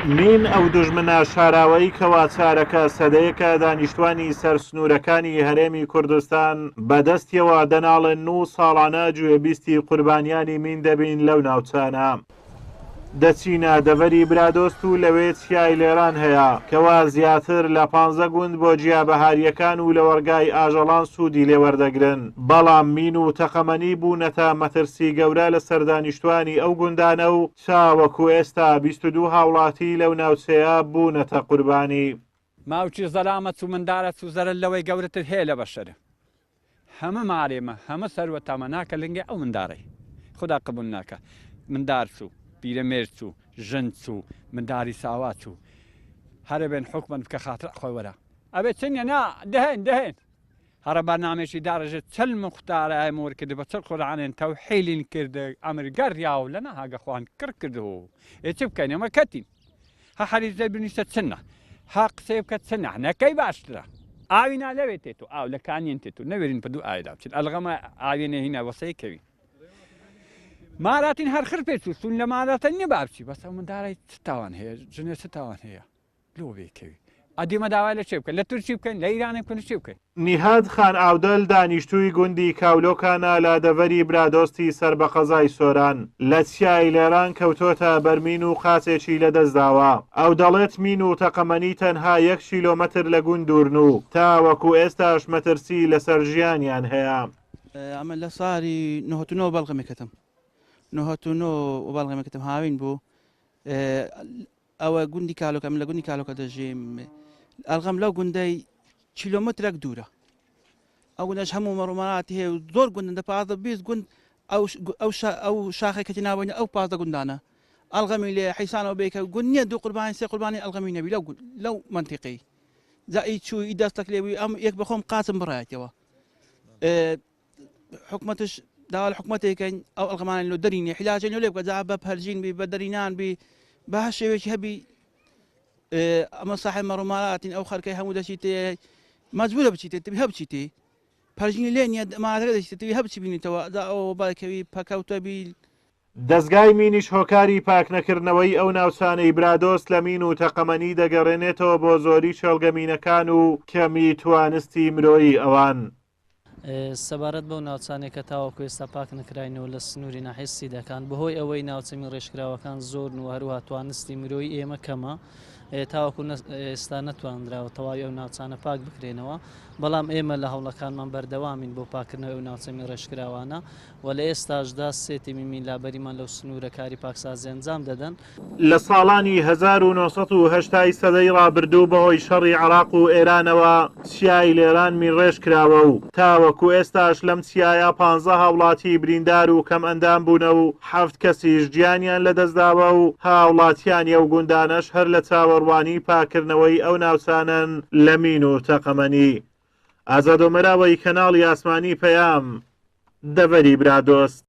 مین ئەو دوژمنە شاراوەی کەوا چارەکە سەدەیەکە دانیشتوانی سەر سنوورەکانی هەرێمی کوردستان بە دەستیەوە دەناڵێنن و ساڵانە گوێبیستی قوربانیانی مین دەبین لەو ناوچانە. دەچینە دەڤەری برادۆست و لەوێ چیای لێران هەیە کەوا زیاتر لە پانزە گوند بۆ گیا بەهارییەکان و لەوەڕگای ئاژەڵان سوودی لێ وەردەگرن، بەڵام مین و تەقەمەنی بوونەتە مەترسی گەورە لەسەر دانیشتوانی ئەو گوندانە و تاوەکو ئێستا 22 هاوڵاتی لەو ناوچەیە بوونەتە قوربانی. ماوچی زەلامە چوو مندارە چوو زەرەر لەوەی گەورەتر هەیە لە بەشەر هەمە مالێ مە هەمە سەروەتامە ناکە لنگێ ئەو مندارەی خودا قبول ناکە مندار چوو پیرەمێرد چوو ژن چوو منداری ساوا چوو هەرە بێن حکومەت بکە خاتر خۆی وەرە ئەبێ چنیە نا دهێن دهێن هەڕە بەرنامەیەکی داڕێژێت چل موختارای مۆر کرد بە چل قورعانێن تەوحیلین کرد ئەمر گەڕیا و لە ناهاگە خوان کڕ کرد و ئێ چ بکەین ئەمە کەتین هە حەریزە بنیشتە چنە هە قسەی بکە چنە نەکەی باشترە ئاوی نا لەوێ تێت و ئاو لە کانیەن تێت و نەوێرین پە دوو ئاوێدا بچین ئەلغەمە ئاوێنێ هینا وەسەی کەوین ماراتین هەر خر پێ چوو سون لە ماراتە نیە بابچی بەس ئەو مندارای چ تاوان هەیە ژنێ چ تاوان هەیە لۆ بێ کەوی ئەدی مە داوای لە چێ بکەن لە تورکی بکەن لە ئیرانێ بکەن لە چێ بکەن. نیهاد خان ئاودەل دانیشتووی گوندی کاولۆکانە لە دەڤەری برادۆستی سەر بە قەزای سۆران، لە چیای لێران کەوتۆتە بەر مین و قاچێکی لەدەستداوە. ئەو دەڵێت مین و تەقەمەنی تەنها یەک کیلۆمەتر لە گوند دوورن و تاوەکو ئێستاش مەترسی لەسەر ژیانیان هەیە. ئەمە لە ساری 99 بەڵغەمێ کەتم 99 بەڵغەمێ کەتم هاوین بوو ئەوە گوندی کالۆکە من لە گوندی کالۆکە دەژیم ئەلغەم لەو گوندەی کیلۆمەترێک دوورە ئەو گوندەش هەموو مەڕوماتی هەیە و زۆر گوندن دە پازدە 20 گوند ئەو ئەو ئەو شاخێک کەتی ناوەینە ئەو پازدە گوندانە ئەلغەمی لێ حیسانەوە بێکە گوند نییە دوو قوربانی سێ قوربانی ئەلغەمی نەبی لەو لەو منتیقەی جا ئی چوو ئی دەستەک لێ ئەم یەک بەخۆم قاچم بڕایەتەوە حکومەتش داوا لە حکومەتێک کەین ئەو ئەڵغەمانە لۆ دەرینێ حیلاجێن لۆ لێ بکە جا بە پەرژین بی بە دەرینان بی بە هەر شێوەیەکی هەبی ئەمە ساحێب مەڕومالاتین ئەو خەرکەی هەموو دەچیتێ مەجبورە بچیتێ تبی هەبچیتێ پەرژینی لێ نییە مالەکە دەچیتێ تبی هەبچی بینیتەوە جا ئەو بەکەوی پەکەوتە بی. دەزگای مینیش هۆکاری پاکنەکردنەوەی ئەو ناوچانەی برادۆست لە مین و تەقەمەنی دەگەڕێنێتەوە بۆ زۆری چێڵگە مینەکان و کەمی توانستی مرۆیی ئەوان. سەبارەت بەو ناوچانەی کە تاوەکو ئێستا پاک نەکراینەوە لە سنووری ناحیەی سیدەکان، بەهۆی ئەوەی ناوچە مینڕێژکراوەکان زۆرن و هەروەها توانستی مرۆیی ئێمە کەمە، تاوەکو ئێستا نەتوانراوە تەواوی ئەو ناوچانە پاک بکرێنەوە، بەڵام ئێمە لە هەوڵەکانمان بەردەوامین بۆ پاککردنەوەی ئەو ناوچە مینڕێژکراوانە و لە ئێستاشدا سێ تیمی مینلابەریمان لەو سنوورە کاری پاکسازی ئەنجام دەدەن. لە ساڵانی 1980 ی سەدەی ڕابردوو بەهۆی شەڕی عێراق و ئێرانەوە چیای لێران مینڕێژ کراوە و تاوەکو ئێستاش لەم چیایە پانزە هاوڵاتی بریندار و کەمئەندام بوونە و حەفت کەسیش گیانیان لەدەستداوە و هاوڵاتیانی ئەو گوندانەش هەر لە چاوەڕوانی پاککردنەوەی ئەو ناوچانەن لە مین و تەقەمەنی. ئازاد ئۆمەراوەی کەناڵی ئاسمانی پەیام، دەڤەری برادۆست.